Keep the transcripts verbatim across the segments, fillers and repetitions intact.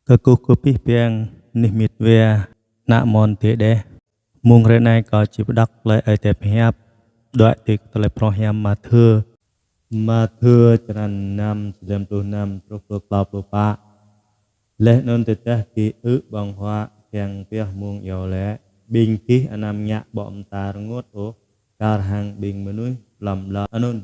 Kơkuh kơ abih bang anih mĭt wa, ană amôn adơi đeh. Mông hrơi anai kâo či pơđŏk tơlơi Ơi Adai pơhiăp, đuaĭ tui tơlơi phrâo hiam Mathiơ. Mathiơ črăn năm, črăn pluh năm truh pơ klâo pluh pă. Laih anŭn tơdah gih ư̆ ƀơ̆ng huă kiăng pioh mông iâu laĭ, ƀing gih anăm ngă ƀô̆ mơta rơngot ôh, kar hăng ƀing mơnuih plŏm ƀlŏn anŭn.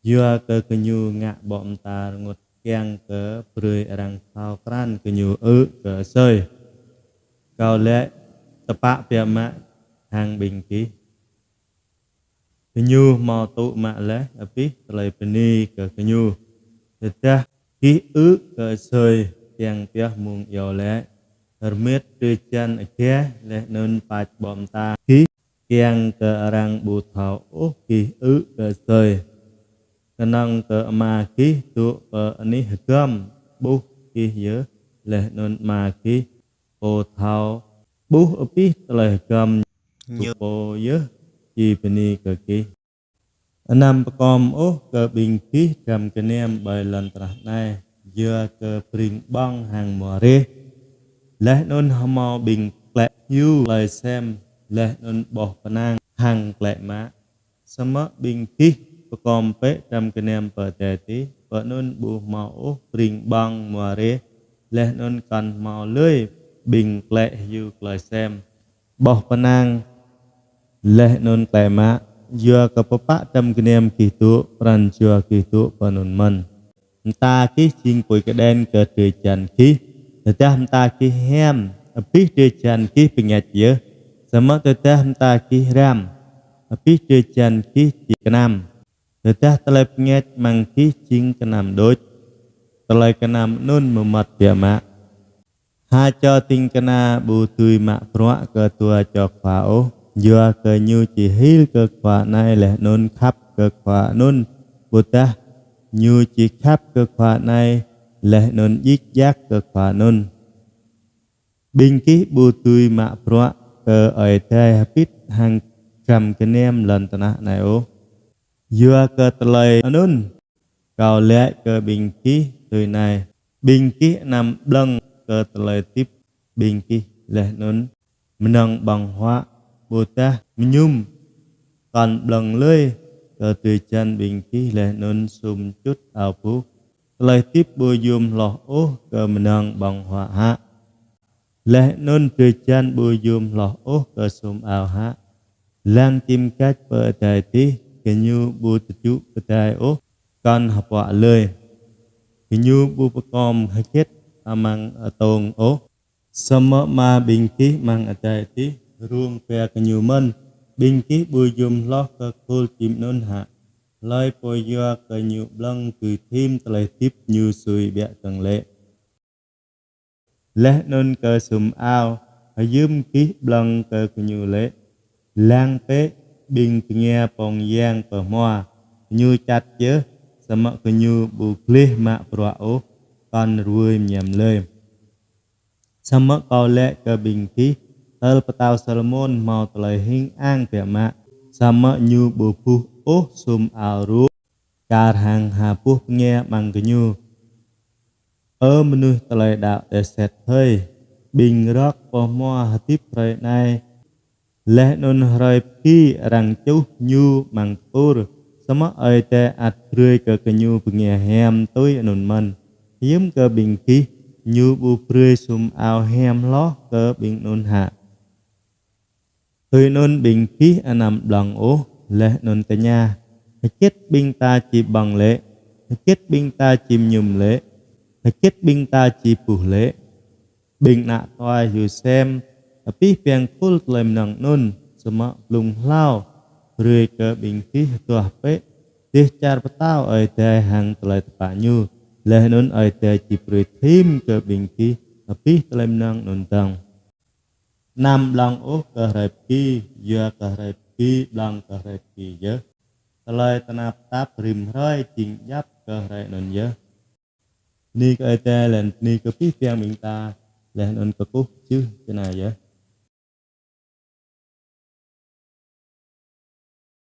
Yua kơ gơñu ngă ƀô̆ mơta rơngot kiăng kơ brơi arăng thâo krăn gơñu ư̆ kơ asơi. Kâo laĭ tơpă biă mă hăng ƀing gih, gơñu hmâo tŭ mă laih abih tơlơi bơni kơ gơñu. Tơdah gih ư̆ kơ asơi kiăng pioh mông iâu laĭ, hơmĭt drơi jan agaih laih anŭn pač ƀô̆ mơta gih, kiăng kơ arăng ƀu thâo ôh gih ư̆ kơ asơi. Kơnơ̆ng kơ Ama gih dŏ pơ anih hơgŏm ƀuh gih yơh, laih anŭn Ama gih Pô thâo ƀuh abih tơlơi hơgŏm ñu, Pô yơh či bơni kơ gih. Anăm pơkom ôh kơ ƀing gih dram gơnam ƀơi lŏn tơnah anai, yua kơ pring ƀơ̆ng hăng hmua reh, laih anŭn hmâo ƀing klĕ hyu klơi sem, laih anŭn ƀôh pơnang hăng klĕ mă. Samơ̆ ƀing gih pơkom bĕ dram gơnam pơ adai adih, pơ anŭn ƀu hmâo ôh pring ƀơ̆ng hmua reh, laih anŭn kŏn hmâo lơi ƀing klĕ hyu klơi sem, ƀôh pơnang, laih anŭn klĕ mă. Yua kơ pơpă dram gơnam gih dŏ, pran jua gih dŏ pơ anŭn mơ̆n. Mơta gih jing apui kơđen kơ drơi jan gih. Tơdah mơta gih hiam, abih drơi jan gih pơngač yơh. Samơ̆ tơdah mơta gih ram, abih drơi jan gih či kơnam. Tơdah tơlơi pơngač amăng gih jing kơnam đôč, tơlơi kơnam anŭn mơmŏt biă mă. Ha čô ding kơna ƀu dưi mă bruă kơ dua čô khua ôh, yua kơ ñu či hil kơ khua anai laih anŭn khăp kơ khua anŭn, ƀôdah ñu či khăp kơ khua anai laih anŭn djik djak kơ khua anŭn. Ƀing gih ƀu dưi mă bruă kơ Ơi Adai hơbĭt hăng dram gơnam lŏn tơnah anai ôh. Yua kơ tơlơi anŭn, kâo laĭ kơ ƀing gih tui anai: Ƀing gih anăm ƀlơ̆ng kơ tơlơi hơdip ƀing gih laih anŭn mơnơ̆ng ƀơ̆ng huă, ƀôdah mơñum. Kŏn ƀlơ̆ng lơi kơ drơi jan ƀing gih laih anŭn sum čut ao bôh. Tơlơi hơdip ƀu yôm hloh ôh kơ mơnơ̆ng ƀơ̆ng huă hă? Laih anŭn drơi jan ƀu yôm hloh ôh kơ sum ao hă? Lăng čim kač pơ adai adih, gơñu ƀu tơčŭ pơdai ôh, kŏn hơpuă lơi. Gơñu ƀu pơkom hơget amăng atông ôh. Samơ̆ Ama ƀing gih amăng adai adih rông ba gơñu mơ̆n. Ƀing gih ƀu yôm hloh kơ khul čim anŭn hă? Hlơi pô yua kơ ñu ƀlơ̆ng dưi thim tơlơi hơdip ñu sui ƀiă dơ̆ng lĕ? Laih anŭn kơ sum ao, hiư̆m gih ƀlơ̆ng kơ gơñu lĕ? Lăng bĕ ƀing bơnga pŏng yang pơ hmua, gơñu čăt yơh, samơ̆ gơñu ƀu gleh mă bruă ôh, kŏn ruai mơñam lơi. Samơ̆ kâo laĭ kơ ƀing gih, tơl pơtao Salômôn hmâo tơlơi hing ang biă mă, samơ̆ ñu ƀu buh ôh sum ao rông kar hăng ha boh bơnga amăng gơñu. Ơ mơnuih tơlơi đaŏ tơset hơi, ƀing rơ̆k pơ hmua hơdip hrơi anai, laih anŭn hrơi pơgi arăng čuh ñu amăng tơpur, samơ̆ Ơi Adai ăt brơi kơ gơñu bơnga hiam tui anŭn mơ̆n. Hiư̆m kơ ƀing gih, ñu ƀu brơi sum ao hiam hloh kơ ƀing anŭn hă? Tui anŭn ƀing gih anăm ƀlơ̆ng ôh, laih anŭn tơña: Hơget ƀing ta či ƀơ̆ng lĕ? Hơget ƀing ta či mơñum lĕ? Hơget ƀing ta či buh lĕ? Ƀing ană tuai hyu sem abih bang khul tơlơi mơnơ̆ng anŭn, samơ̆ blung hlâo brơi kơ ƀing gih hơduah bĕ dêh čar pơtao Ơi Adai hăng tơlơi tơpă ñu, laih anŭn Ơi Adai či brơi thim kơ ƀing gih abih tơlơi mơnơ̆ng anŭn dơ̆ng. Anăm ƀlơ̆ng ôh kơ hrơi pơgi, yua kơ hrơi pơgi ƀlơ̆ng kơ hrơi pơgi yơh. Tơlơi tơnap tap rĭm hrơi jing djăp kơ hrơi anŭn yơh. Bơni kơ Ơi Adai laih anŭn bơni kơ abih bang ƀing ta laih anŭn kơkuh čưh čơna yơh.